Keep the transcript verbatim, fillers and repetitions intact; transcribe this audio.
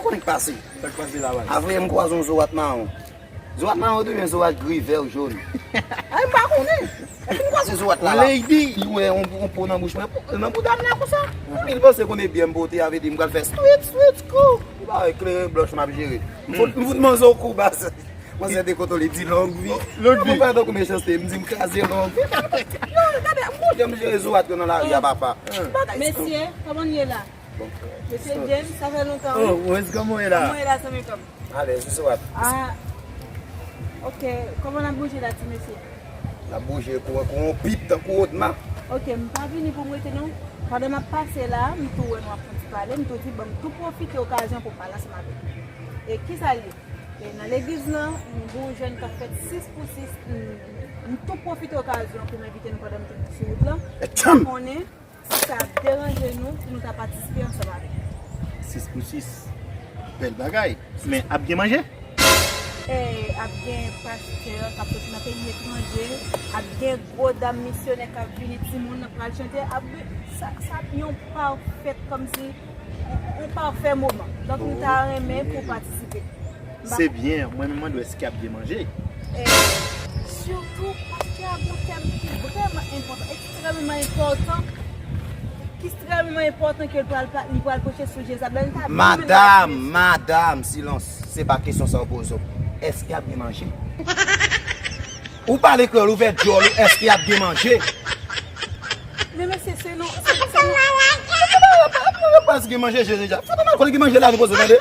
Sa k pase? Sa k pase la, baz? Avre m kwaze yon zorat mawon. Zorat mawon oubyen zorat gri, vè, jòn? Ay, m pa konnen. Epi m kwaze zorat la, la. Lady! Li wè yon, yon po nan bouch mwen, nan bouda m la konsa. Epi li panse konnen byen m pote, avè di m pral fè street, street, kou. Li pa wè kleren blanch m ap jere. M fout, m fout manzè yon kou, baz. Manzè dekontwole, di long vi. Long vi. Mwen pa tankou mechanste, m di m kraze long vi. Yo, gade, m jan m jere zorat yo nan lari a, papa. Mesye, kòman n ye la? Mesye James, sa fè lontan, wi. Oh, Wes, kòman w ye la? Kòman w ye la, zanmi pa m? Alèz, wi, zorat. Ah, ok. Kòman n ap bouje la, ti mesye? N ap bouje kou, kou yon pit, tankou wotma. Ok, m pa vini pou m rete, non. Pandan m ap pase la, m tou wè nou ap fè ti pale, m tou di, bon, m tou pwofite okazyon pou m pale ansanm avèk nou. E kisa l ye? E nan legliz lan, m gen yon jèn k ap fèt sis pou sis, m, m tou pwofite okazyon pou m envite nou pandan m toujou sou wout lan. Etchanm! Konnen si sa ap deranje nou, pou nou ta patisipe ansanm avèk nou. Sis pou sis. Bèl bagay. Men ap gen manje? E, ap gen pastè k ap soti nan peyi etranje, ap gen gwo dam misyonè k ap vini, timoun nan pral chante, ap gen, sa, sa ap yon pafèt kòmsi yon pafè moman. Donk, m ta renmen pou w patisipe. M pa Se byen, mwen menm mande w èske ap gen manje? E, sitou, pastè a gon tèm ki vrèman enpòtan, ekstrèmeman enpòtan, ki ekstrèmeman enpòtan ke l pral pa-, li pral preche sou Jezabèl. M ta byen renmen l Madam, preche. Madam, silans. Se pa kesyon sa w poze w. Èske ap gen manje? Ou pale kreyòl, ouvè djòl ou, èske ap gen manje? Men mesye, se non, se, se non. Èske gen manje, Jezi, Jezi? Fout ann al kote gen manje la, nou poze tande.